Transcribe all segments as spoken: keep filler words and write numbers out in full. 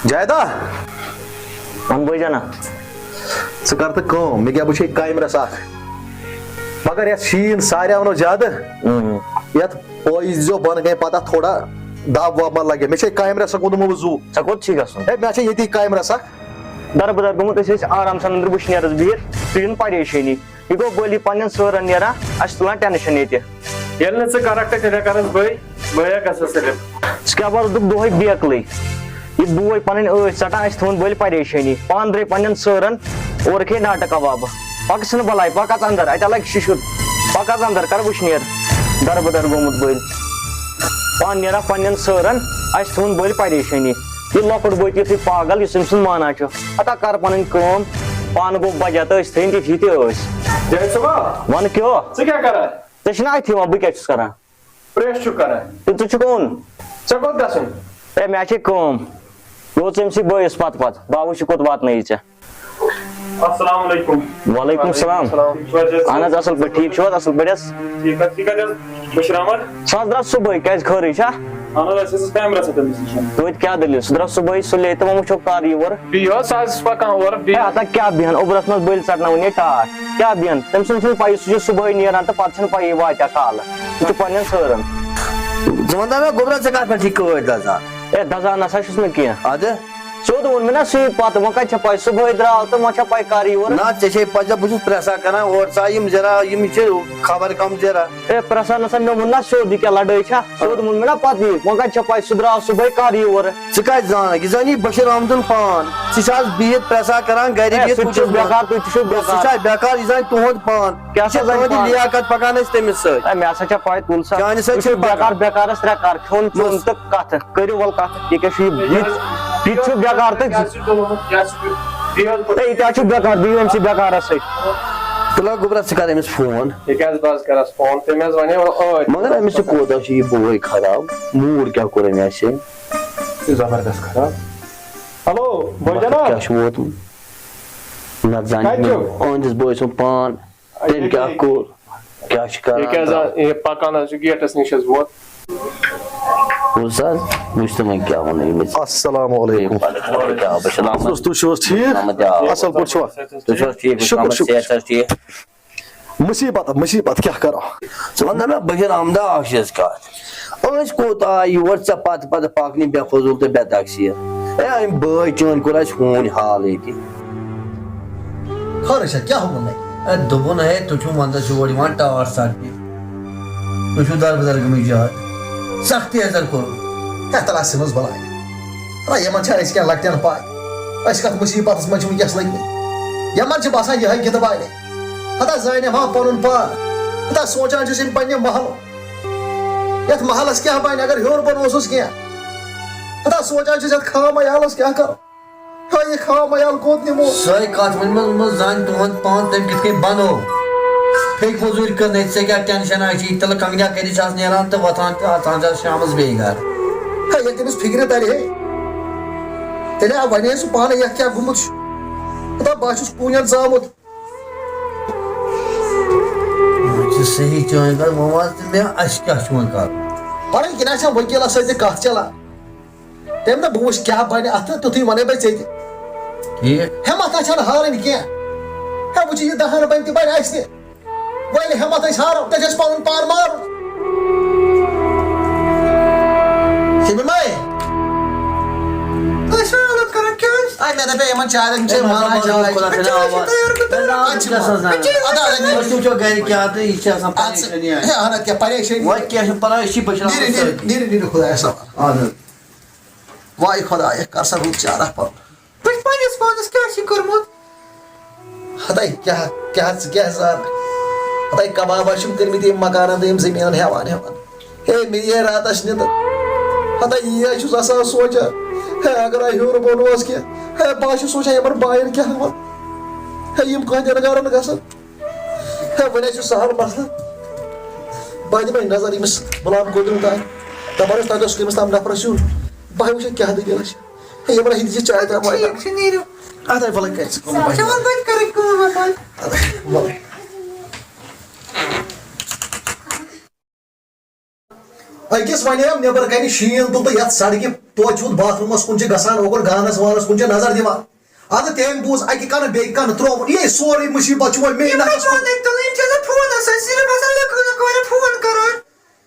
جایدا، وَن بٲے جانا۔ ژٕ کر تہٕ کٲم، مےٚ کیٛاہ وٕچھے کامہِ رَژھ اکھ۔ مگر یَتھ شیٖن ساروٕے وَنو زیادٕ، اۭں۔ یَتھ پٲیِز زیو بۄنہٕ کَنہِ پَتہٕ اَتھ تھوڑا دَب وَب ما لَگہِ۔ مےٚ چھے کامہِ رَژھ اَکھ ووٚنمُت وۄنۍ زُو۔ ژےٚ کوٚت چھی گژھُن؟ ہے، مےٚ چھے ییٚتی کامہِ رَژھ اَکھ۔ دَربٕدَر گوٚمُت، أسۍ ٲسۍ آرام سان أنٛدرٕ وٕشنیرَس بِہِتھ، ژٕ دِن پریشٲنی۔ یہِ گوٚو بٔلی پننٮ۪ن سٲرن نیران، اَسہِ چھِ تُلان ٹینشن ییٚتہِ۔ ییٚلہِ نہٕ ژٕ کرکھ تہٕ تیٚلہِ کَرَس بہٕ، بہٕ ہا گژھٕ صرف۔ ژٕ کیٛاہ وَنان، دوٚپ دۄہے بیکلٕے۔ یہِ بوے پنٕنۍ ٲسۍ ژٹان، اَسہِ تھوٚوُن بٔلۍ پریشٲنی۔ پانہٕ درٛاے پننٮ۪ن سٲرن، اورٕ کھے ناٹہٕ کبابہٕ۔ پَکھ ژٕ نہٕ بَلاے، پَکھ اَژ اَندر، اَتہِ لَگہِ شِشُر۔ پَکھ اَژ اَندر، کَر وٕشنیر۔ دَربٕدَر گوٚمُت بٔلۍ۔ پانہٕ نیران پننٮ۪ن سٲرن، اَسہِ تھوٚوُن بٔلۍ پریشٲنی۔ یہِ لۄکُٹ بوے تہِ یُتھُے پاگل، یُس أمۍ سُنٛد مانان چھُ۔ ہتا کر پنٕنۍ کٲم، پانہٕ گوٚو بجا تہٕ أسۍ تھٲیِن تِتھی تہِ ٲسۍ۔ جاوید صٲبا، وَن کیٛاہ؟ ژٕ کیٛاہ کران؟ ژےٚ چھُنہ اَتھِ یِوان، بہٕ کیٛاہ چھُس کران؟ پریس چھُکھ کران؟ تہٕ ژٕ چھُکھ اوٚن؟ ژےٚ کوٚت گژھُن؟ ہے، مےٚ چھے کٲم۔ یہِ اوس أمۍ سٕے بٲیِس پتہٕ پتہٕ، بہٕ ہا وٕچھِ کوٚت واتنٲیی ژےٚ۔ السلام علیکم۔ وعلیکم السلام۔ وعلیکم السلام۔ اہن حظ، اصل پٲٹھۍ، ٹھیٖک چھِو حظ؟ اصل پٲٹھۍ حظ؟ ٹھیٖک حظ، ٹھیٖک حظ چھِ حظ؟ بشیر احمد؟ سُہ حظ درٛاو صُبحٲے، کیٛازِ خٲرٕے چھا؟ اہن حظ، اَسہِ حظ ٲس کامہِ رژھا تٔمِس نِش۔ توتہِ کیٛاہ دٔلیٖل؟ سُہ درٛاو صُبحٲے سُلے تہٕ وۄنۍ وٕچھو کر یور۔ بیٚیہِ حظ، سُہ حظ چھُ پکان اورٕ، ہے، بیٚیہِ۔ ہتا کیٛاہ بیٚہن؟ اوٚبرس منٛز بٔلۍ ژٹناوُن یہِ ٹاٹھ۔ کیٛاہ بیٚہن؟ تٔمۍ سٕنٛز چھُنہٕ پَیی، سُہ چھُ صُبحٲے نیران تہٕ پتہٕ چھُنہٕ پَیی واتیٛاہ کالہٕ۔ سُہ چھُ پننٮ۪ن سٲرن۔ ژٕ وَن تہٕ مےٚ، گوٚبرا، ژےٚ کَتھ پٮ۪ٹھ چھِ کٲڑۍ دَزان؟ ہے، دَزان نہ سا چھُس نہٕ کینٛہہ۔ اَدٕ؟ سیوٚد ووٚن مےٚ نا سُے پتہٕ، وۄنۍ کتہِ چھےٚ پَے؟ صُبحٲے درٛاو تہٕ وۄنۍ چھےٚ پَے کر یور؟ نہ، ژےٚ چھے پَے، بہٕ چھُس پرٛژھان کران، اورٕ ژٕ آیہِ یِم زِرا، یِم چھِ خبر کم زِرا۔ ہے، پرٛژھان نہ سا، مےٚ ووٚن نا سیوٚد، یہِ کیٛاہ لڑٲے چھا؟ سیوٚد ووٚن مےٚ نا پتہٕ یی، وۄنۍ کتہِ چھےٚ پَے؟ سُہ درٛاو صُبحٲے، کر یور؟ ژٕ کتہِ زانکھ؟ یہِ زانی بشیر احمدُن پان۔ ژٕ چھِ آز بِہِتھ پرٛژھان کران، گرِ ہے، بِہِتھ سُہ تہِ چھُس پوٚژھُس بیکار، تُہۍ تہِ چھِو سُہ بیکار۔ چھا بیکار، یہِ زانہِ تُہُنٛد پان۔ کیٛاہ یہِ چھا سا زانہِ تُہٕنٛدِ پان؟ لیاقت پَکان اَسہِ تٔمِس سۭتۍ۔ ہے، مےٚ ہسا چھےٚ پَے، تُل سا۔ چانہِ سۭتۍ تُہۍ چھِو چھُنہٕ بیکار، پَکان۔ بیکارَس ترٛےٚ کَر کھیوٚن چیوٚن مَس- تہٕ کَتھٕ۔ کٔرِو وَلہٕ کَتھٕ۔ یہِ کیٛاہ چھُ یہِ بُتھ؟ یہِ چھُ بیکار تہٕ ہے، یہِ تہِ حظ چھُ بیکار، بِہِو أمۍ سٕے بیکارَس سۭتۍ۔ تُل حظ گوٚبرا، ژٕ کَر أمِس فون۔ یہِ کیٛاہ حظ بہٕ حظ کَرَس فون؟ تٔمۍ حظ وَنے وۄنۍ ٲدۍ۔ مگر أمِس چھُ کوٗتاہ چھُ یہِ بوے خراب، موٗڈ کیٛاہ کوٚر أمۍ اَسہِ؟ یہِ چھُ زبردست خراب۔ ہیلو، بٲے وقت جناب۔ کیٛاہ چھُ ووتمُت؟ نَتہٕ زانہِ کَتہِ چھُو؟ مےٚ أہٕنٛدِس بٲے سُنٛد پان۔ تٔمۍ کیٛاہ کوٚر؟ کیٛاہ چھُ کران؟ یہِ کیٛاہ زَن، یہِ پَکان حظ چھُ گیٹَس نِش حظ ووت۔ وٕچھ حظ، وٕچھ تہٕ وۄنۍ کیٛاہ ووٚن أمِس۔ السلام علیکم۔ وعلیکم السلام۔ تُہۍ چھِو حظ ٹھیٖک؟ احمد، آ۔ اصٕل پٲٹھۍ چھِوا؟ تُہۍ چھِو حظ ٹھیٖک؟ شُکر، شُکر۔ صحت چھا حظ ٹھیٖک؟ مُصیٖبت، مُصیٖبت کیٛاہ کرو؟ ژٕ وَن تہٕ مےٚ، بشیر احمدا، اَکھ چیٖز کَتھ۔ أسۍ کوٚت آے یور ژےٚ پتہٕ پتہٕ پکنہِ بے فضوٗل تہٕ بے تقصیٖر؟ اے، أمۍ بٲے چٲنۍ کوٚر اَسہِ ہوٗنۍ حال ییٚتہِ۔ خٲرٕے چھا؟ کیٛاہ ووٚنُے؟ اے، دوٚپُن، ہے، تُہۍ چھِو وَنٛدَس یور یِوان ٹاٹھ ژَٹنہِ۔ تُہۍ چھِو دَربٕدَر گٔمٕتۍ زیادٕ۔ سَخ تیزَر کوٚرُن۔ ہے، تَلہٕ اَسہِ منٛز بَلاے۔ ہے، یِمَن چھا أزکٮ۪ن لۄکٹٮ۪ن پَے؟ أسۍ کَتھ مُصیٖبتَس منٛز چھِ وٕنۍکٮ۪س لٔگۍمٕتۍ؟ یِمَن چھِ باسان یِہوٚے گِنٛدٕ بالے۔ ہتا زانہِ ہا پَنُن پان۔ ہتا سونٛچان چھُس یِم پنٛنہِ محلُک۔ یَتھ محلَس کیٛاہ بَنہِ اگر ہیوٚر بۄن اوسُس کینٛہہ؟ ہتا سونٛچان چھُس یَتھ خام عیالَس کیٛاہ کَرو؟ ہا، یہِ خام عیال کوٚت نِمو؟ سۄے کتھ ؤنۍ مےٚ، دوٚپمَس، زَن تُہُنٛد پان تٔمۍ کِتھ کٔنۍ بنوو؟ پھیٚکۍ مٔزوٗرۍ کٔر نہٕ، ژےٚ کیٛاہ ٹینشن آسہِ؟ یہِ تِلہٕ کنگنیا کٔرِتھ چھِ آز نیران تہٕ وۄتھان تہٕ اژان چھِ شامَس بیٚیہِ گرٕ۔ ہے، ییٚلہِ تٔمِس فِکرِ تَرِ ہے، تیٚلہِ ہا وَنے سُہ پانَے یَتھ کیٛاہ گوٚمُت چھُ۔ دَپ، بہٕ ہا چھُس کوٗنٮ۪ن ژامُت۔ وۄنۍ چھِ صحیح چٲنۍ کَتھ، وۄنۍ وَن تہٕ مےٚ، اَسہِ کیٛاہ چھُ وۄنۍ کَرُن؟ پَرٕنۍ کِنۍ آسہِ ہا ؤکیٖلَس سۭتۍ تہِ کَتھ چَلان۔ تٔمۍ دوٚپ، بہٕ وٕچھٕ کیٛاہ بَنہِ اَتھ تہٕ تیُتھُے وَنَے بہٕ ژےٚ تہِ۔ ٹھیٖک۔ ہٮ۪مَتھ نہ چھَنہٕ ہارٕنۍ کینٛہہ۔ ہے، وٕچھ یہِ دَہَن بَنہِ تہِ بَنہِ اَسہِ تہِ۔ وۄنۍ ییٚلہِ ہٮ۪مَتھ أسۍ ہارو، تیٚلہِ چھِ اَسہِ پَنُن پان مارُن۔ سِمہِ مَے؟ أسۍ چھِ حالت کَران کیٛازِ؟ آے، مےٚ دَپے یِمَن چاروٮ۪ن چھِ ہے، مَسا وَنان بَنٛد جاے۔ کَر، خۄدا سٕنٛدِ آوازٕ۔ تیار کٔرِتھ۔ ہے، اَدٕ، اَدٕ، أسۍ وٕچھو گَرِ کیٛاہ تہٕ یہِ چھِ آسان اَدٕ سا، پریشٲنی۔ ہے، اَہَن حظ، کیٛاہ پریشٲنی؟ وۄنۍ کیٛاہ چھِ پَرواے، أسۍ چھِ بٔشراوان نیٖرِو، نیٖرِو، سۭتۍ۔ نیٖرِو، نیٖرِو، خۄدایَس حوالہٕ۔ اَدٕ حظ۔ واے خۄدایا، کر سا رُت چارہ پَنُن۔ تُہۍ پننِس پانس کیٛاہ چھِ کوٚرمُت؟ ہتاے، کیٛاہ، کیٛاہ، ژٕ کیٛاہ زانکھ؟ ہتاے، کبابہ چھِم کٔرمٕتۍ یِم مکانن تہٕ یِم زٔمیٖنن ہٮ۪وان ہٮ۪وان۔ ہے، مےٚ یی ہے راتس نِندٕر۔ ہتاے، یی ہے چھُس آسان سونٛچان۔ ہے، اگر ہا ہیوٚر بۄن اوس کینٛہہ۔ ہے، بہٕ ہا چھُس سونٛچان یِمن باین کیٛاہ وَنہٕ۔ ہے، یِم کٲنٛتہِ رنگارن گژھن۔ ہے، وۄنۍ حظ چھُ سہل مسلہٕ۔ بہٕ دِمے نظر أمِس غلام قٲدرُن تام۔ دَپان اوس، تَتہِ اوس کٔمِس تام نفرَس یُن۔ بہٕ ہا وٕچھے کیٛاہ دٔلیٖلہ چھِ۔ ہے، یِمَن ہِنٛدِ چھِ چاے تام وایہِ ٹھیٖک چھُ، نیٖرِو۔ اَدٕ ہَے وَلہٕ کَتہِ ژٕ کٲم سا بَنہِ۔ چھِ وۄنۍ توتہِ کَرٕنۍ کٲم وۄنۍ۔ اَدٕ وَلہٕ۔ أکِس وَنیٛام نٮ۪برٕ کَنہِ شیٖن تُل تہٕ یَتھ سڑکہِ توتہِ چھُ باتھ روٗمَس کُن چھِ گژھان، اوکُن گانَس وانَس کُن چھِ نظر دِوان۔ اَدٕ تٔمۍ بوٗز اَکہِ کَنہٕ بیٚیہِ کَنہٕ ترٛووُن، یے سورُے مُصیٖبت چھُ وۄنۍ مے یِم نَکھَس کَتہِ کُن۔ وَنَے تُلٕنۍ، یِم چھِ آسان فونَس سۭتۍ، صرف آسان لٔکرِ لٔکرِ فون کَران۔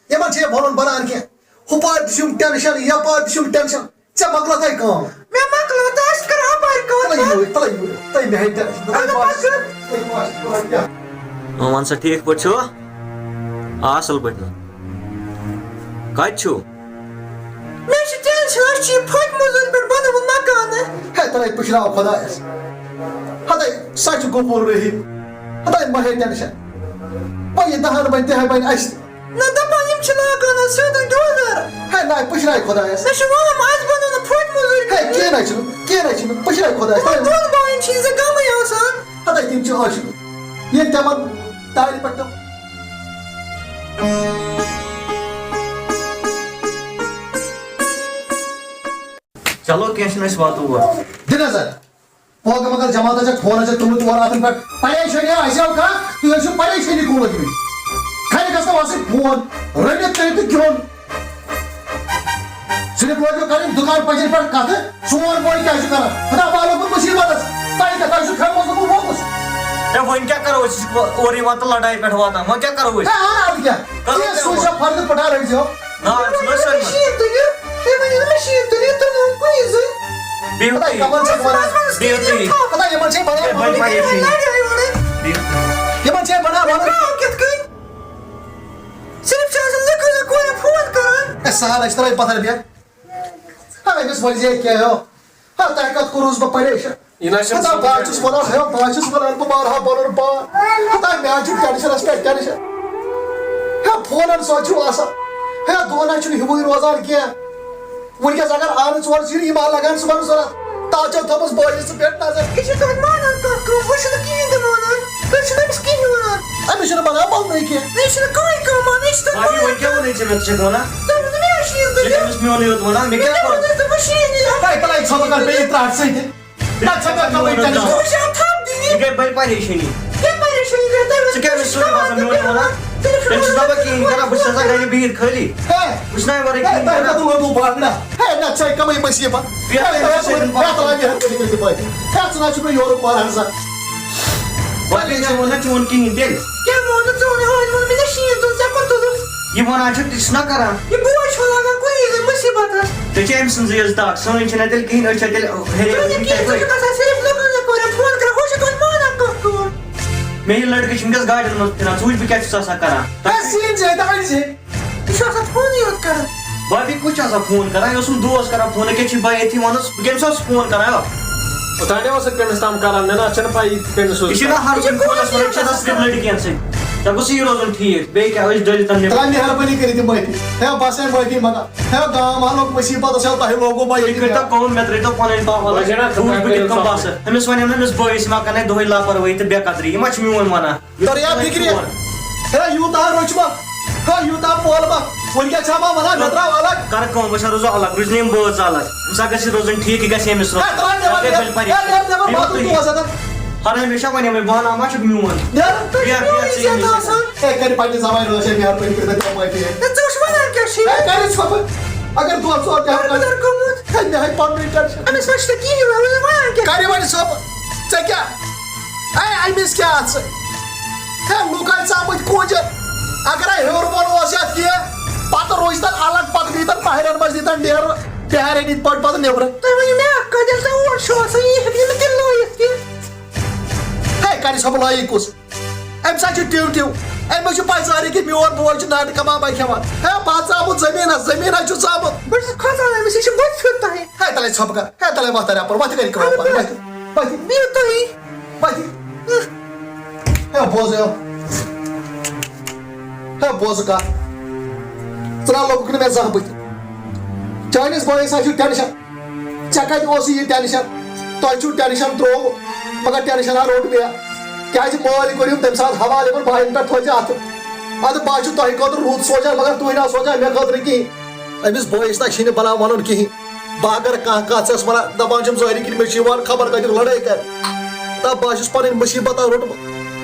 یِمَن چھِ یہِ وَنُن بَنان کینٛہہ، ہُپارِ تہِ چھِ یِم ٹٮ۪نشَن، یَپارِ تہِ چھِ یِم ٹٮ۪نشَن۔ ژےٚ مۄکلٲوتھَے کٲم۔ مےٚ مۄکلٲو تہٕ اَسہِ کَرو اَپارِ کٲم۔ تَلے یوٗرۍ، تَلے یوٗرۍ، تَلے مےٚ ہَے ٹٮ۪نشَن۔ اَدٕ پَتہٕ کَر؟ وۄنۍ وَن سا، ٹھیٖک پٲٹھۍ چھُوا؟ آ، اَصٕل پٲٹھۍ۔ کَتہِ چھُو؟ مےٚ چھُ ٹٮ۪نشَن، اَسہِ چھُ یہِ پھٔٹۍ مٔزوٗرۍ پٮ۪ٹھ بَنومُت مَکانہٕ۔ ہے، تَلے پُشراو خۄدایَس۔ ہَتَے، سۄ چھِ غفور رحیٖم۔ ہَتَے، مہ ہے ٹٮ۪نشَن۔ وۄنۍ یہِ دَہَن بَنہِ، تہِ ہے بَنہِ اَسہِ۔ نہ، دَپان یِم چھِ لاگان حظ سیوٚدُے ڈولر۔ ہے، نہ، پُشراے خۄدایَس۔ مےٚ چھُ وَنان، اَسہِ بَنوو نہٕ پھٔٹۍ مٔزوٗرۍ ہے، کِہیٖنۍ۔ کینٛہہ نہ چھُنہٕ، کینٛہہ نہ چھُنہٕ، پُشراے خۄدایَس۔ تِمَن دۄن بایَن چھِ زِ غمٕے آسان۔ ہَتَے، تِم چھِ عٲشِق۔ ییٚلہِ تِمَن دارِ پٮ۪ٹھ تِم چلو، کینٛہہ چھُنہٕ، أسۍ واتو اور۔ دِ نظر۔ پوگہٕ مگر جماعتس چھکھ فون چھکھ تُلمٕتۍ اورٕ اتھن پٮ۪ٹھ۔ پریشٲنی آسیو کانٛہہ، تُہۍ ٲسِو پریشٲنی کُن لٔگمٕتۍ۔ خرِ گژھنو آسٕنۍ فون، رٔنِتھ کٔرِتھ تہٕ کھیوٚن۔ صرف لٲگِو کرٕنۍ دُکان پٔتِر پٮ۪ٹھ کتھٕ، سون بوے کیٛاہ چھُ کران؟ خدا پاک لوگمُت مُصیبتس۔ تۄہہِ کیٛاہ، تۄہہِ چھُ کھٮ۪مہٕ اوسمُت موقُس؟ ہے، وۄنۍ کیٛاہ کرو أسۍ؟ أسۍ چھِ اورٕ یِوان تہٕ لڑایہِ پٮ۪ٹھ واتان، وۄنۍ کیٛاہ کرو أسۍ؟ ہے، اَدٕ کیٛاہ؟ کرو ژٕ کیٛاہ سُے وۄنۍ؟ چھا فردٕ پٹھان رٔٹۍ زیو؟ نا، ژٕ نہ سٲلِم۔ مِشیٖن تُلِو، تُہۍ ؤنِو نہٕ مِشیٖن تُلِو، تُلِو کُنی زٔنۍ۔ بِہِو پتہ تُہۍ۔ کمن چھِ وَنان؟ بِہِو تُہۍ۔ پتہ یِمن چھِ وَنان ہے، بَنہِ پریشٲنی۔ لَڑٲے وَڑٲے۔ بِہِو۔ یِمن چھِ وَنان وَنان۔ کَرو کِتھ کٔنۍ؟ صرف چھِ آسان لُکَن کورٮ۪ن فون کَران۔ اے سہل، أسۍ ترٛٲوۍ پَتھر بیٚیہِ۔ ہا، أمِس ؤنۍ زِ کیٛاہ ہیو؟ ہا، تۄہہِ کَتھ کوٚروُس بہٕ پریشان؟ یہِ نہ حظ چھُنہٕ ہتا سُہ بہٕ حظ چھُس وَنان، ہے، بہٕ حظ چھُس وَنان، بہٕ مارٕ ہا پَنُن پان۔ ہتا مےٚ حظ چھُ ٹٮ۪نشَنَس پٮ۪ٹھ ٹٮ۪نشَن۔ ہے، فونَن سۭتۍ چھُو آسان۔ ہے، دۄہَن حظ چھُنہٕ ہیوٗوٕے روزان کینٛہہ۔ وٕنکٮ۪س اگر آرٕ ژور زیٖر یِم آ لَگان صُبحَن ضوٚرَتھ، تَتھ چھَو تھٲومٕژ بٲیِس ژٕ پٮ۪ٹھ نظر۔ یہِ چھِ تۄہہِ مانان کَتھ کٲم؟ وۄنۍ چھُنہٕ کِہیٖنۍ تہِ مانان۔ تُہۍ چھِو أمِس کِہیٖنۍ وَنان۔ أمِس چھُنہٕ بَنان وَننُے کینٛہہ۔ یہِ چھِنہٕ کٕہٕنۍ کٲم مانان، یہِ چھِ تۄہہِ بابی، وۄنۍ کیٛاہ ووٚنُے ژےٚ مےٚ، ژٕ چھَکھ وَنان؟ تۄہہِ ووٚنوُ مےٚ یہِ شیٖن تُلِو۔ ژےٚ چھُ أمِس میونُے یوت وَنان، مےٚ کیٛاہ کوٚر؟ ژےٚ ووٚنُے ژےٚ وۄنۍ شیٖن یہِ۔ ہے، تَلَے ژھۄپہٕ کَر بیٚیہِ ترٛٹھ سۭتۍ۔ نہ، ژےٚ کَر کَمٕے ٹٮ۪نشَن؟ ژٕ وٕچھ اَتھ تھَپھ دِنہِ۔ یہِ گٔے بٔلۍ پریشٲنی۔ کیٛاہ پریشٲنی گٔے تۄہہِ؟ ژٕ کیٛاہ مےٚ سۭتۍ آسان میون وَنان؟ تٔمِس چھُنہٕ دَپان کِہیٖنۍ کَران، بہٕ چھُس آسان گَرِ بِہِتھ خٲلی۔ ہے، بہٕ چھُس نہ وَرٲے ہے، کِہیٖنۍ تۄہہِ کَران۔ کَتھ لوگوُ بانٛگڑا؟ ہے، نہ، ژےٚ کَمٕے مُصیٖبت۔ بیٚیہِ ہے، تۄہہِ تۄہہِ ٲسوٕ سۭتۍ مےٚ ترٛاوِ مےٚ ہٮ۪تھ کٔرِتھ یِتھ پٲٹھۍ۔ ہے، ژٕ نہ چھُکھ مےٚ یورُک پَران زانٛہہ۔ باقٕے ژےٚ ووٚن نہ چون کِہیٖنۍ تیٚلہِ۔ کیٛاہ مونُتھ ژٕ وَنہٕ ہٲج ووٚن مےٚ نہ شیٖن تُل، ژےٚ کوٚت تُلُتھ؟ یہِ وَنان چھُ، تہِ چھُ نہ کَران۔ یہِ بوے چھُ لاگان کُنی زٔنۍ مُصیٖبتَس۔ ژےٚ چھِ أمۍ سٕنٛزٕے یٲژ تاکھ، سٲنۍ چھِنہ تیٚلہِ کِہیٖنۍ، أسۍ چھا تیٚلہِ ہیٚرے تُہۍ أسۍ کیٛاہ کِتھ پٲٹھۍ؟ چھِو گژھان صرف لُکَن لُکَن فون کَران، ہُہ چھُ تۄہہِ مانان کانٛہہ کٲم۔ مےٚ یہِ لٔڑکہٕ چھِ وٕنکٮ۪س گاڑٮ۪ن منٛز پھِران، ژٕ وٕچھ بہٕ کیٛاہ چھُس آسان کَران۔ ہے، سیٖن زِ ہے، تَوَے زِ۔ یہِ چھُ آسان فونٕے یوت کران۔ بابی کُس چھُ آسان فون کران؟ یہِ اوسُم دوس کران فون، أکیٛاہ چھُ بہٕ ییٚتھی وَنُس، بہٕ کٔمِس اوسُس فون کران؟ اوٚتانۍ اوس سُہ کٔمِس تام کران، مےٚ نہ حظ چھَنہٕ پَیی کٔمِس اوس یہِ چھُنہ کران۔ ہر کُنہِ فونَس وَنان، یہِ چھِ آسان صرف لٔڑکِیَن سۭتۍ۔ ژےٚ گوٚژھُے یہِ روزُن ٹھیٖک، بیٚیہِ کیٛاہ، أسۍ ڈٔلۍ تَن نٮ۪بر۔ ترٛاو مہربٲنی کٔرِتھ یہِ معٲفی۔ ہے، بَس ہے معٲفی منٛگان۔ ہے، گام حالُک مُصیٖبت ٲس، ہے، تۄہہِ لوگوُ ما یہِ ییٚتہِ کٔرۍتو کٲم، مےٚ ترٛٲیتو پَنٕنۍ پاپھ وَلہٕ، وۄنۍ چھِنہ بہٕ وٕچھٕ بہٕ کِتھ کٔنۍ خۄدایَس بَسہٕ۔ أمِس وَنیو نہٕ أمِس بٲیِس، یہِ ما کَرنَے دۄہَے لاپروٲہی تہٕ بے قدری، یہِ ما چھُ میون وَنان۔ تر یا فکرِ۔ ہے، یوٗتاہ روٚچھ مہ۔ ہے، یوٗتاہ پول مہ۔ وۄنۍ کیٛاہ چھا ما وَنان، مےٚ ترٛاو الگ۔ کر کٲم، أسۍ ہا روزو الگ، روٗزۍ نہٕ یِم بٲژ الگ۔ أمِس ہا گژھِ روزُن ٹھیٖک، یہِ گژھِ أمِس روزُن۔ ہے، ترٛاو نٮ۪بر، ہے، نیر۔ بٔلۍ پَرِ۔ ہے، نیر نٮ۪بر، بیٚہو باتھ تُہۍ۔ روٗم اوس اَتٮ۪ن۔ ہر ہمیشہ وَنیو مےٚ، بہٕ وَنہٕ، اَما چھُکھ میون۔ نیر۔ بیٚہہ، بیٚہہ، ژٕ یہِ ژےٚ یہِ آسان۔ ہے، کَرِ پنٛنہِ زبانہِ رٲچھ، ہے، مہربٲنی کٔرِتھ، ہے، معٲفی۔ ہے، ژٕ وٕچھ وَنان کیٛاہ چھِ؟ ہے، کَرِ ژھۄپہٕ۔ اگر دۄہ ژور تہِ ہٮ۪کہٕ کَرِ بدل گوٚمُت۔ ہے، مےٚ ہَے پَننُے ٹٮ۪نشَن۔ أمِس ما چھِ ژےٚ کِہیٖنۍ وَنان، وَنان کیٛاہ؟ کَرِ وۄنۍ ژھۄپہٕ۔ ژےٚ کیٛاہ؟ اے، أمِس کیٛاہ ژٕ؟ ہے، لُکھ آے ژامٕتۍ کوٗنٛجَن۔ اگرے ہیوٚر بۄن اوس یَتھ کینٛہہ، پَتہٕ روزِ تَن الگ، پَتہٕ دی تَن پَہرٮ۪ن منٛز، دی تَن ڈیرٕ، پہرٮ۪ن یِتھ پٲٹھۍ پَتہٕ نیٚبرٕ۔ تُہۍ ؤنِو مےٚ اَکھ کَتھ، ییٚلہِ تۄہہِ اور چھُو آسان، یہِ ہیٚکہِ نہٕ تِم لٲیِتھ کینٛہہ۔ ہے، کَرِ سۄ بَلایی کُس؟ أمِس ہا چھِ ٹِو ٹِو۔ أمِس چھِ پَے سارے کہِ میون بوے چھُ ناٹہٕ کبابا کھٮ۪وان۔ ہے، بہٕ ہا ژامُت زٔمیٖنَس، زٔمیٖن ہا چھُ ژامُت۔ بہٕ چھُس کھۄژان أمِس، یہِ چھِ بُتھِ پھِر تۄہہِ۔ ہے، تَلے ژھۄپہٕ کَر۔ ہے، تَلے وۄتھ تَلے اَپٲرۍ، وۄتھ کَرِ کٲم پَتہٕ، وۄتھ، وۄتھ۔ بِہِو تُہی۔ پتہٕ۔ ہے، بوزٕ یو۔ ہے، بوزٕ کتھ۔ ژٕ نہ لوٚگُکھ نہٕ مےٚ زانٛہہ بٕتھِ۔ چٲنِس بٲیِس ہا چھُ ٹٮ۪نشن۔ ژےٚ کتہِ اوسُے یہِ ٹٮ۪نشن؟ تۄہہِ چھُو ٹٮ۪نشن ترٛوومُت، مگر ٹٮ۪نشن ہا روٚٹ مےٚ۔ کیٛازِ مٲلۍ کوٚر یِم تَمہِ ساتہٕ حوالہٕ یِمن بایَن پٮ۪ٹھ تھٲوزِ اَتھٕ۔ اَدٕ بہٕ ہا چھُس تۄہہِ خٲطرٕ رُت سونٛچان، مگر تُہۍ نہ سونٛچان مےٚ خٲطرٕ کِہیٖنۍ۔ أمِس بٲیِس نہ چھِنہٕ بنان وَنُن کِہیٖنۍ۔ بہٕ اگر کانٛہہ کَتھ چھَس وَنان، دَپان چھِم ظٲہری کِنۍ مےٚ چھُ یِوان خبر کَتیُک لَڑٲے کَرِ۔ دَپ بہٕ ہا چھُس پَنٕنۍ مُصیٖبت آ روٚٹمُت۔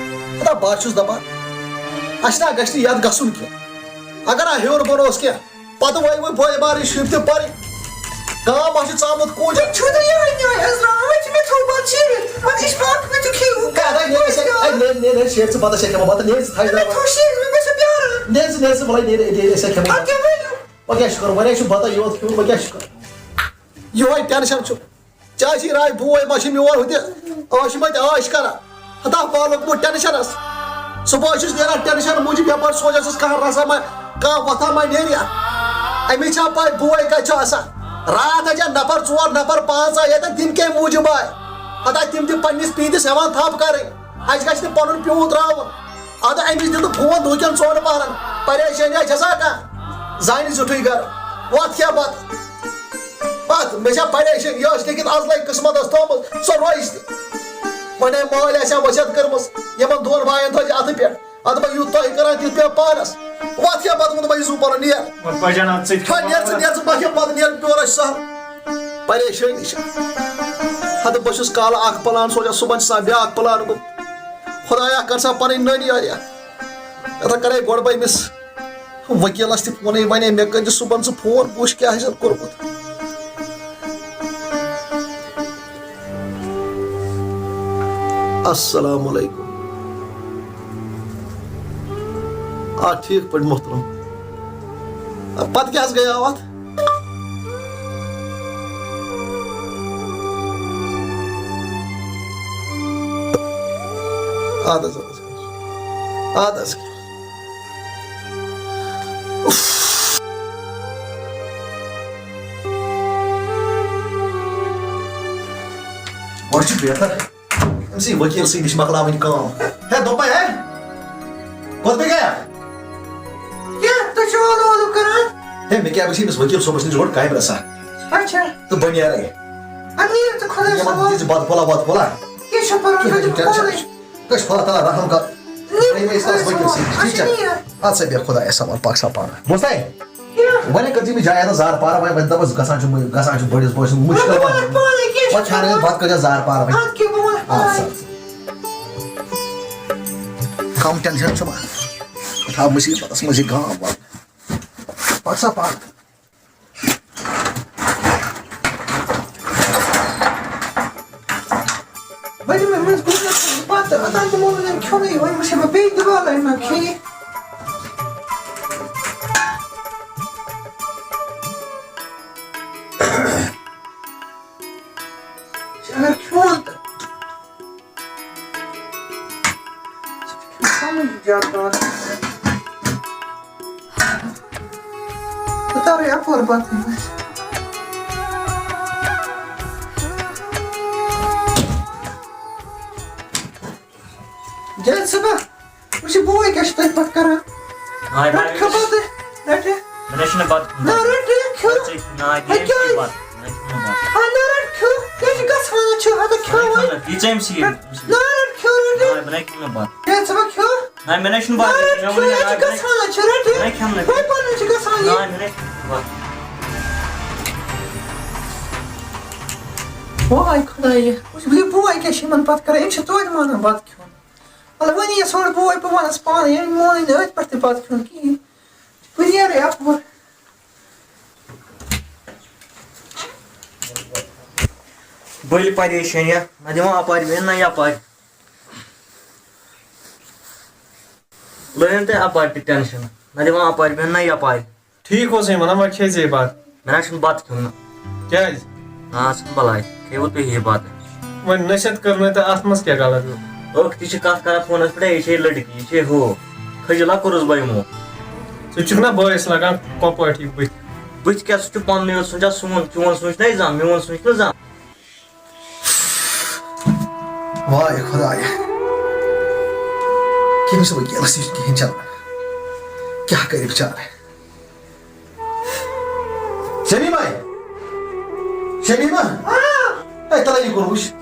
دَپ بہٕ ہا چھُس دَپان، اَسہِ نہ گژھِ نہٕ یَتھ گژھُن کینٛہہ۔ اگر آ ہیوٚر بۄن اوس کینٛہہ، پَتہٕ وَے وۄنۍ بٲے بارٕنۍ شُرۍ تہِ پَرٕنۍ۔ کانٛہہ ما چھُ ژامُت کوٗجا؟ چھُ تۄہہِ یِہوٚے نیٛاے حضرا، وۄنۍ چھِ مےٚ تھوٚو بَتہٕ شیٖرِتھ۔ وۄنۍ أسۍ پاکھ مےٚ تہِ کھیٚیِو۔ ہے، ہے، نیر، ہے، نیر، نیر، نیر، شیر ژٕ بَتَس، یہِ کھٮ۪مو بَتہٕ، نیر ژٕ تھایہِ مےٚ درٛاو۔ تھوٚو شیٖرِتھ، مےٚ گژھِ پیٛارُن۔ نیر ژٕ، نیر ژٕ، وَلَے نیر، نیر، أسۍ کھٮ۪مو اَدٕ بَتہٕ۔ کیٛاہ ؤنِو؟ وۄنۍ کیٛاہ چھُ کَرُن؟ وۄنۍ ہے چھُ بَتَے یوت کھیوٚن، وۄنۍ کیٛاہ چھُ کَرُن؟ یِہوٚے ٹٮ۪نشَن چھُ۔ چاچی راے بوے ما چھِ میون ہُہ تہِ، عٲشہِ مَتہِ عٲش کَران۔ ہتا پالوکمُت ٹینشنس۔ صبح چھُس نیران ٹینشن موٗجوٗب یپٲرۍ سونچان چھُس کانٛہہ رسا ما، کانٛہہ وۄتھا ما نیرِ۔ أمِس چھا پَے بوے کَتہِ چھُ آسان؟ راتھ ہا چھا نفر ژور نفر پانٛژھ آے ییٚتٮ۪ن، تِم کَمہِ موٗجوٗب آے؟ ہتا تِم تہِ پننِس پیٖنتِس ہٮ۪وان تھپھ کَرٕنۍ۔ اَسہِ گژھِ نہٕ پَنُن پیوٗنت راوُن۔ اَدٕ أمِس دِتُکھ فون دُہکٮ۪ن ژورَن پَہرَن۔ پریشٲنی آسہِ چھَسا کانٛہہ؟ زانہِ زیُٹھُے گَرٕ۔ وَتھ کھےٚ بَتہٕ۔ پتھ مےٚ چھا پریشٲنی، یہِ ٲس لیکن از لگہِ قٕسمتس تھٲومٕژ، سۄ روزِ تہِ۔ وۄنۍ ہے مٲلۍ آسہِ ہا وصیت کٔرمٕژ، یِمن دۄن باین تھٲوزِ اتھٕ پٮ۪ٹھ۔ ادٕ بہٕ یوٗت تۄہہِ کران تیُتھ پیٚو پانس۔ وۄتھ کھےٚ پتہٕ ووٚن بہٕ یہِ زُو پلو نیر۔ وۄنۍ پجان اتھ سۭتۍ۔ ہا، نیر ژٕ، نیر ژٕ، بہٕ کھٮ۪مہٕ پتہٕ، نیر پیور آسہِ سہل۔ پریشٲنی چھِ۔ ہتہٕ بہٕ چھُس کالہٕ اکھ پلان سونچان، صُبحن چھُ آسان بیٛاکھ پلان گوٚمُت۔ خدایا، کر سا پنٕنۍ نٔنۍ یٲریا۔ یتھا کرے گۄڈٕ بہٕ أمِس وکیلس تہِ فونٕے، ونے مےٚ کٔرۍ زِ صُبحن ژٕ فون، بہٕ وٕچھٕ کیٛاہ آسٮ۪ن کوٚرمُت۔ السلام علیکم۔ آ، ٹھیٖک پٲٹھۍ محترم۔ آ، پتہٕ کیٛاہ حظ گٔیاو اتھ؟ اَدٕ حظ، اَدٕ حظ۔ اَدٕ حظ۔ گۄڈٕ چھُ بہتر أمۍ سٕے ؤکیٖل سٕے نِش مۄکلاوٕنۍ کٲم۔ ہے، دوٚپمَے، ہے، کوٚت بیٚیہِ گٔیَکھ؟ کیٛاہ؟ تُہۍ چھِو اولو اولو کران؟ ہے، مےٚ کیٛاہ وٕچھ أمِس ؤکیٖل صٲبَس نِش گۄڈٕ کامہِ رَژھا۔ اچھا۔ تہٕ بہٕ نیرَے۔ اَدٕ نیر ژٕ خۄدایَس یِمَن حوالہٕ۔ دِژ بَتہٕ پھوٚلہ وَتہٕ پھوٚلہ۔ کینٛہہ چھُنہٕ پَرواے، تُہۍ دِیِو کینٛہہ چھُنہٕ، پانَے۔ کینٛہہ چھُنہٕ۔ گژھِ خۄدا تعالیٰ رحم کر۔ نیر، بیٚیہِ ٲسۍ تَس ؤکیٖل سٕے نِش، ٹھیٖک چھا؟ اچھا، نیر۔ اَدٕ سا بیٚہہ خۄدایَس حوالہٕ، پَکھ سا پانہٕ۔ بوزتھا؟ کیٛاہ؟ وۄنۍ کٔرۍ زِ مےٚ جاے اَتَس زارٕ پارٕ، وۄنۍ، وۄنۍ دَپَس گژھان چھُ مٔنٛزۍ، گژھان چھُ بٔڑِس بٲیِس سُنٛد مُشکِل وۄنۍ وۄنۍ۔ پانَے کینٛہہ وۄنۍ چھُنہٕ۔ کھیٛانٲوِتھ بَتہٕ کٔرۍ زِ زارٕ پارٕ وۄنۍ۔ اَدٕ کیٛاہ، بہٕ وَنہٕ اَدٕ سا، پانَے۔ اَدٕ سا۔ کَم ٹٮ۪نشَن چھُ وۄنۍ۔ تھاو مُصیٖبتَس منٛز یہِ گام وۄنۍ۔ پَکھ سا پَکھ۔ وۄنۍ یِمَن منٛز گوٚو مےٚ پَتہٕ، اوٚتام تِمو ووٚن أمۍ کھیوٚنُے، وۄنۍ وٕچھِ بہٕ بیٚیہِ دُبارٕ أمۍ ما کھیٚیہِ۔ اگر کھیوٚن تہٕ۔ سمجھ زیادٕ پہن۔ بہٕ ترٕ یپٲرۍ پتہٕ۔ جان صٲبہ، وٕچھ یہِ بوے کیٛاہ چھُ تۄہہِ پتہٕ کران۔ آے، رَٹ مےٚ کھیوٚو بتہٕ، رَٹ یہِ۔ مےٚ نہ چھُنہٕ بتہٕ کھیوٚمُتھ۔ نہ، رَٹ یہِ کھیوٚو۔ بتہٕ ژےٚ، نہ، ہے، دِیِم کیٛازِ؟ ژےٚ بتہٕ۔ مےٚ چھُنہٕ بتہٕ۔ ہے، نہ، رَٹ کھیوٚو۔ کیٛازِ چھُ گژھان چھُ؟ ہتا کھیوٚو وۄنۍ۔ یہِ ژےٚ أمۍ سٕے، أمۍ سٕے۔ نہ، رَٹ کھیوٚو، رَٹ یہِ۔ نہ، مےٚ نہ کھیوٚو نہٕ بتہٕ۔ ہے، ژٕ ما کھیوٚو؟ نہ، مےٚ نہ چھُنہٕ نہ، بتہٕ۔ رَٹ مےٚ کھیوٚو، ووٚنُے یہِ نہ، چھُ نہ، گژھان چھُ، رَٹ یہِ۔ مےٚ نہ کھیوٚو نہٕ۔ وۄنۍ پَنُن چھُ گژھان یہِ۔ نہ، مےٚ نہ کھیوٚو نہٕ بتہٕ۔ واے خۄدایہِ، وٕچھ، یہِ بوے کیٛاہ چھُ یِمَن پَتہٕ کران؟ یِم چھِ توتہِ مانان بتہٕ کھیوٚن۔ مطلب، وۄنۍ یِیَس ہورٕ بوے، بہٕ وَنَس پانہٕ، ییٚمۍ مونُے نہٕ أتھۍ پٮ۪ٹھ تہِ بَتہٕ کھیوٚن کِہیٖنۍ۔ بہٕ نیرٕ یَپٲرۍ۔ بٔلۍ پریشٲنیہ، نہ دِوان اَپارِ بیٚہن، نہ یَپارِ۔ لٲیِن تُہۍ اَپارِ تہِ ٹٮ۪نشَن، نہ دِوان اَپارِ بیٚہن، نہ یَپارِ۔ ٹھیٖک اوسُے وَنان، وۄنۍ کھے ژےٚ بَتہٕ۔ مےٚ نہ چھُنہٕ بَتہٕ کھیوٚن نہٕ۔ کیٛازِ؟ نا، ژٕ چھُکھ بَلاے، کھیٚیِو تُہی یہِ بَتہٕ۔ وۄنۍ نصیحت کٔر مےٚ تہٕ اَتھ منٛز کیٛاہ غلط گوٚو؟ ٲخ، تہِ چھِ کَتھ کَران فونَس پٮ۪ٹھ، یہِ چھے لٔڑکی، یہِ چھے ہُہ۔ کھٔجہِ لۄکُر اوسُس بہٕ یِمو۔ ژٕ چھُکھ نا بٲیِس لَگان کۄپٲٹھۍ بٕتھِ؟ بٕتھِ کیٛاہ، سُہ چھُ پَننُے یوت سونٛچان، سون، چون سونٛچ نَے زانٛہہ، میون سونٛچ نہٕ زانٛہہ۔ واے خۄدایا، کٔمِس وٕنکیٚنَس یہِ کِہیٖنۍ چَلان؟ کیٛاہ کَرِ بِچارٕ؟ شمیٖمہ! شمیٖمہ! آ! ہے، تَلہ یہِ کُن وٕچھ۔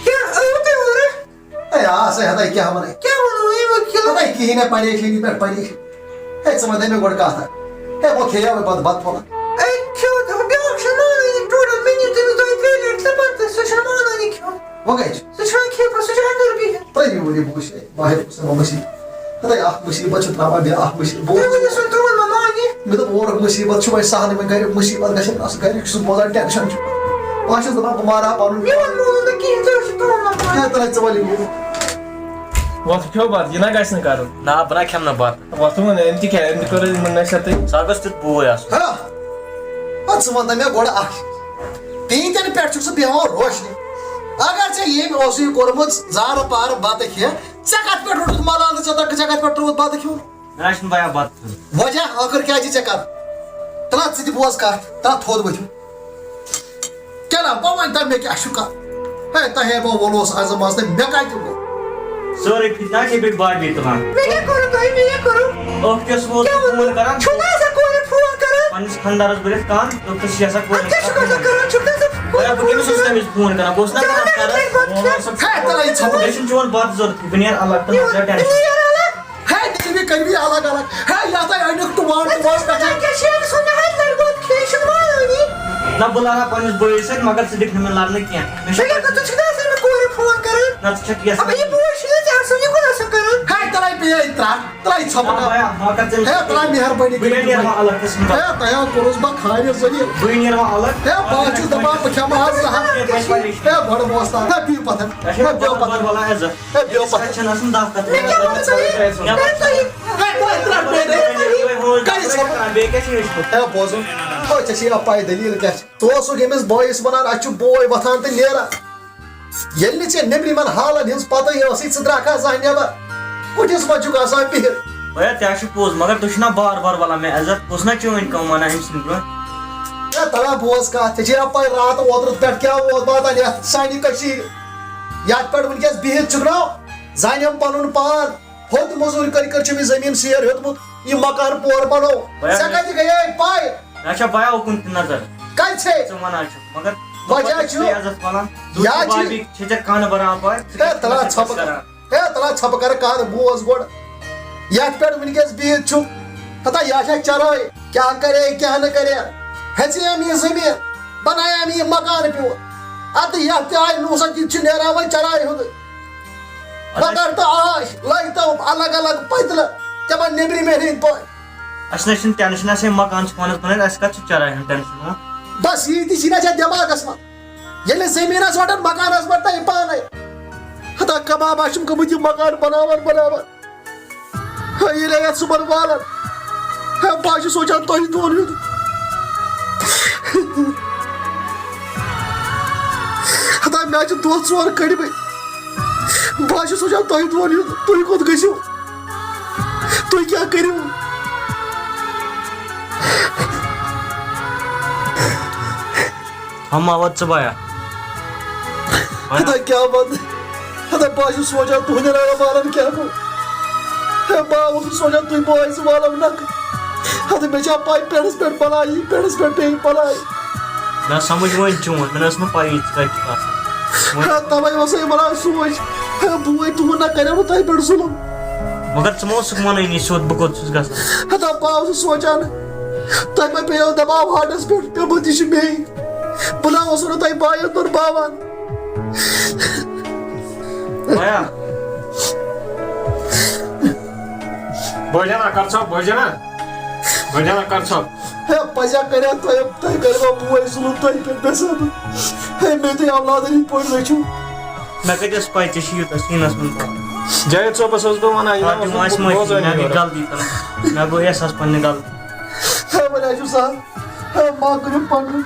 کیٛاہ آوٕ تُہۍ اورٕ؟ ہے، آ، سا ہَتاے کیٛاہ وَنَے؟ کیٛاہ وَنو یہِ وٕکیٖل؟ ہَتاے کِہیٖنۍ نہٕ، پریشٲنی پٮ۪ٹھ پریشٲنی۔ ہے، ژٕ وَن تہٕ مےٚ گۄڈٕ کَتھ اَکھ۔ ہے، وۄنۍ کھیٚیاو مےٚ پَتہٕ بَتہٕ پھوٚلہ۔ ہے، کھیوٚو تہٕ بیٛاکھ چھُنہٕ مانٲنی، ٹوٹل مےٚ نِیِو تٔمِس دۄیہِ ترٛیٚیہِ لَٹہِ تہٕ پَتہٕ سُہ چھُنہٕ مانٲنی کھیوٚن۔ وۄنۍ کَتہِ چھُ؟ سُہ چھُنہٕ کھیٚوان، سُہ چھُ اَندَر بِہِتھ۔ ترٛیٚیہِ وُہٕرۍ بہٕ وٕچھِ ہے، ماہر حُسین محمد بشیٖر۔ ہَتاے اَکھ مُصیٖبت چھِ ترٛاوان، بیٚیہِ اَکھ مُصیٖبت۔ بہٕ تُہۍ ؤنِو سُہ تُہُنٛد ما مانہِ؟ مےٚ دوٚپ، اورُک مُصیٖبت چھُ وۄنۍ سہلٕے، وۄنۍ گَریُک مُصیٖبت گژھِ نہٕ آسُن، گَریُک چھُس بوزان ٹٮ۪نشَن چھُ۔ بہٕ ہا چھُس دَپان، بہٕ مارٕ ہا پَنُن۔ میون مول نہٕ کِہیٖنۍ، ژٕ ٲسۍ ژٕ وَلہٕ یہِ۔ وۄتھ کھیو بَتہٕ، یہِ نہ گژھِ نہٕ کَرُن۔ نہ، بہٕ نہ کھٮ۪مہٕ نہٕ بَتہٕ۔ وۄتھ وۄنۍ، أمۍ تہِ کھےٚ، أمۍ تہِ کٔر أسۍ یِمَن نشہ تہٕ۔ سُہ ہا گوٚژھ تیُتھ بوے آسُن۔ ہا؟ اَدٕ ژٕ وَن تہٕ مےٚ گۄڈٕ اَکھ۔ تِہِنٛدٮ۪ن پٮ۪ٹھ چھُکھ ژٕ بیٚہوان روشنہِ۔ اگر ژےٚ ییٚمۍ اوسُے کوٚرمُت زارٕ پارٕ بَتہٕ کھٮ۪تھ، ژےٚ کَتھ پٮ۪ٹھ روٚٹُتھ مَلالہٕ، ژےٚ تَتھ، ژےٚ کَتھ پٮ۪ٹھ ترٛووُتھ بَتہٕ کھیوٚن؟ مےٚ نہ چھُنہٕ بَیا بَتہٕ کھیوٚن۔ وجہ ٲخٕر کیٛازِ ژےٚ کَتھ؟ تَلہ ژٕ تہِ بوز کَتھ، تَلہ تھوٚد ؤتھِو۔ کیٛاہ نہ، بہٕ وَنہٕ تۄہہِ مےٚ کیٛاہ چھُ کَتھ۔ ہے، تۄہہِ ہے بہٕ ووٚنوس آز منٛز تہٕ مےٚ کَتہِ ووٚن؟ سٲرٕے فِتنہ چھے بیٚیہِ بابی تُلان۔ مےٚ کیٛاہ کوٚرُو تۄہہِ؟ مےٚ کیٛاہ کوٚرُو؟ ٲخ کیٛاہ اوس کیٛاہ ووٚن؟ فون کَران؟ چھُ نہ آسان کورِ فون کَران؟ پنٛنِس خانٛدارَس بٔرِتھ کان، تہٕ ژٕ چھِ آسان کورِ اَدٕ کیٛاہ چھُ کَران؟ گژھان کَران؟ چھُکھ نہ آسان بہٕ کیٛاہ اوسُس تٔمِس فون کَران؟ بہٕ اوسُس نہ زیادٕ کَران کَران۔ کَران۔ ہے، تَلہ یہِ ژھۄپہٕ۔ مےٚ چھُنہٕ چون بَتہٕ ضوٚرَتھ، بہٕ نیرٕ الگ، تہٕ مےٚ چھُ ٹٮ۪نشَن۔ ہے، تیٚلہِ کٔرِو یہِ الگ الگ۔ ہے، یَتھ ہے أنِکھ تُوان، تُوان پٮ۪ٹھٕ۔ نہ، بہٕ لڑٕ ہا پننِس بٲیِس سۭتۍ، مگر ژٕ دِکھ نہٕ مےٚ لڑنہٕ کینٛہہ۔ مےٚ چھُ ژٕ کیٛاہ، ژٕ چھُکھ نہٕ آسان مےٚ کورِ فون کران؟ نہ، ژٕ چھَکھ یژھان۔ اَبے، یہِ بوے چھُ یہِ ژےٚ آسان، یہِ کُن آسان کران۔ ہے، ترٛاے پیٚیہِ ترٛٹھ، ترٛاے ژھۄپہٕ آ، کر۔ بیا، بہٕ کر ژےٚ ہے، ترٛاے مہربٲنی بہٕ کٔرِتھ۔ نیرٕ وۄنۍ الگ قٕسم۔ ہے، تۄہہِ ہا کوٚرُس بہٕ خارِ ذٔلیٖل۔ بہٕ نیرٕ وۄنۍ الگ۔ ہے، بہٕ ہا چھُس دَپان، بہٕ کھٮ۪مہٕ آز زٕ ہَتھ۔ ہے، بہٕ ہا چھُس پریشان۔ ہے، گۄڈٕ بوز تہٕ۔ ہے، بِہِو پَتھَن۔ اَسہِ چھِ ہے، بِہِو پَتہٕ پَتھَن۔ بَربَلا عزت۔ ہے، بِہِو پَتھَن۔ اَسہِ چھَنہٕ آسان دَہ کَتھ۔ مےٚ کیٛاہ ووٚن ژےٚ؟ مےٚ ترٛٹھ، ترٛٹھ، ترٛٹھ، ترٛٹھ۔ کَرِ ژھۄپہٕ۔ بیٚیہِ کیٛاہ چھِ أسۍ کوٚر؟ ہے، بوزُن۔ ہے، ژےٚ چھِ یا پَے دٔلیٖل کیٛاہ چھِ؟ ژٕ اوسُکھ ییٚمِس بٲیِس وَنان، اَتہِ چھُ بوے وۄتھان تہٕ نیران۔ ییٚلہِ نہٕ ژےٚ نیٚبرِمٮ۪ن حالَن ہٕنٛز پَتہٕے ٲسٕے، ژٕ درٛاکھا زانٛہہ نٮ۪بر؟ کُٹھِس منٛز چھُکھ آسان بِہِتھ۔ بیا، تہِ ہا چھُ پوٚز، مگر تُہۍ چھِو نا بار بار وَلان مےٚ عزت، بہٕ اوسُس نا چٲنۍ کٲم وَنان أمۍ سٕنٛدِ برٛونٛہہ۔ ہے، تَلہ بوز کَتھ، ژےٚ چھے یا پَے راتہٕ اوترٕ پٮ۪ٹھ کیٛاہ ووت واتان یَتھ سانہِ کٔشیٖرِ؟ یَتھ پٮ۪ٹھ وٕنکٮ۪س بِہِتھ چھُکھ نا، زَنہِ ہم پَنُن پان، ہوٚت مٔزوٗرۍ کٔرۍ کٔرۍ چھُم یہِ زٔمیٖن سیر ہیوٚتمُت، یہِ مکان پور بَنوو۔ بیا، ژےٚ کَتہِ گٔیے پَے؟ مےٚ چھا بیا اُکُن تہِ نظر۔ کَتہِ چھے؟ ژٕ وَنان چھُکھ، مگر وجہ چھُ، عزت وَنان۔ یا چھُ بابی، چھے ژےٚ کانہٕ بران پَے، ژٕ ہے، کیٛاہ تَلہ چھُکھ ژھۄپہٕ۔ کران؟ ہے، تَلہ ژھۄپہٕ کَر، کَر بوز گۄڈٕ۔ یَتھ پٮ۪ٹھ وٕنکٮ۪س بِہِتھ چھُکھ، ہتا یہِ چھا چَرٲے؟ کیٛاہ کَرے، کیٛاہ نہٕ کَرے؟ ہیٚژے أمۍ یہِ زٔمیٖن، بَنایے أمۍ یہِ مکان پیوٗنٛت۔ اَدٕ یَتھ تہِ آے نوٗسَتھ، یہِ تہِ چھُ نیران وۄنۍ چَرایہِ ہُنٛدُے۔ اَدٕ مگر تہٕ آش لَگہِ تو الگ الگ پٔتلہٕ، تِمَن نیٚبرِمٮ۪ن ہٕنٛدۍ پٲٹھۍ۔ اَسہِ نہ چھُنہٕ ٹٮ۪نشَن، اَسہِ ہے مکان چھُ پانَس بَنٲوِتھ، اَسہِ کَتھ چھُ چَرایہِ ہُنٛد ٹٮ۪نشَن، ہا؟ بَس یی تہِ چھِنہ ژےٚ دٮ۪ماغَس منٛز۔ ییٚلہِ زٔمیٖنَس وَٹَن مکانَس وَٹَے پانَے۔ ہتا کباب آسُم گوٚمُت یہِ مکان بَناوان بَناوان۔ ہے، ییٚلہِ یَتھ صُبحن والَن۔ ہے، بہٕ حظ چھُس سونٛچان تۄہہِ دۄن ہُنٛد۔ ہتا مےٚ حظ چھِ دۄہ ژور کٔڑمٕتۍ۔ بہٕ حظ چھُس سونٛچان تۄہہِ دۄن ہُنٛد، تُہۍ کوٚت گٔژھِو؟ تُہۍ کیٛاہ کٔرِو؟ ہم آوت ژٕ بایا۔ ہتا کیٛاہ وَنہٕ؟ ہتا بہٕ حظ چھُس سونٛچان تُہٕنٛدٮ۪ن عیال والَن کیٛاہ گوٚو؟ ہے، بہٕ اوسُس سونٛچان تُہۍ بٲے زٕ والَو نَکھٕ۔ ہتا مےٚ چھا پَے پٮ۪ٹھَس پٮ۪ٹھ بَلاے یی، پٮ۪ٹھَس پٮ۪ٹھ پیٚیہِ بَلاے۔ نہ سَمٕجھ وۄنۍ چون، مےٚ نہ ٲس نہٕ پَیی ژٕ کَتہِ چھُکھ آسان۔ وۄنۍ ہے، تَوَے اوسَے وَنان سونٛچ۔ ہے، بوے تُہُنٛد نہ کَریو نہٕ تۄہہِ پٮ۪ٹھ ظُلُم۔ مگر ژٕ ما اوسُکھ وَنٲنی سیوٚد بہٕ کوٚت چھُس گژھان؟ ہتا بہٕ اوسُس سونٛچان، تۄہہِ ما پیٚیو دَباو ہاٹَس پٮ۪ٹھ، پیوٚمُت یہِ چھُ مے۔ بہٕ نہ اوسُس نہٕ تۄہہِ بایَن دۄن باوان۔ بیا۔ بٲجانا، کر ژھۄپ، بٲجانا۔ بٲجانا، کر ژھۄپ۔ ہے، پزیا کریو تۄہہِ، تۄہہِ کریو بوے ظُلُم تۄہہِ پٮ۪ٹھ، مےٚ سا۔ ہے، مےٚ تُہۍ اولادن ہٕنٛدۍ پٲٹھۍ رٔچھِو۔ مےٚ کَتہِ ٲس پَے ژےٚ چھِ یوٗتاہ سیٖنَس منٛز پَتھ؟ جاوید صٲبَس حظ گوٚو وَنان، یہِ آ، نہ تِم اوس آسہِ معٲفی، بوزٲنی مےٚ گٔے یورٕ۔ غلطی تَتھ۔ مےٚ گوٚو احساس پنٛنہِ غلطی۔ ہے، وۄنۍ حظ چھُ سہل۔ ہے، ما کٔرِو پَنُن۔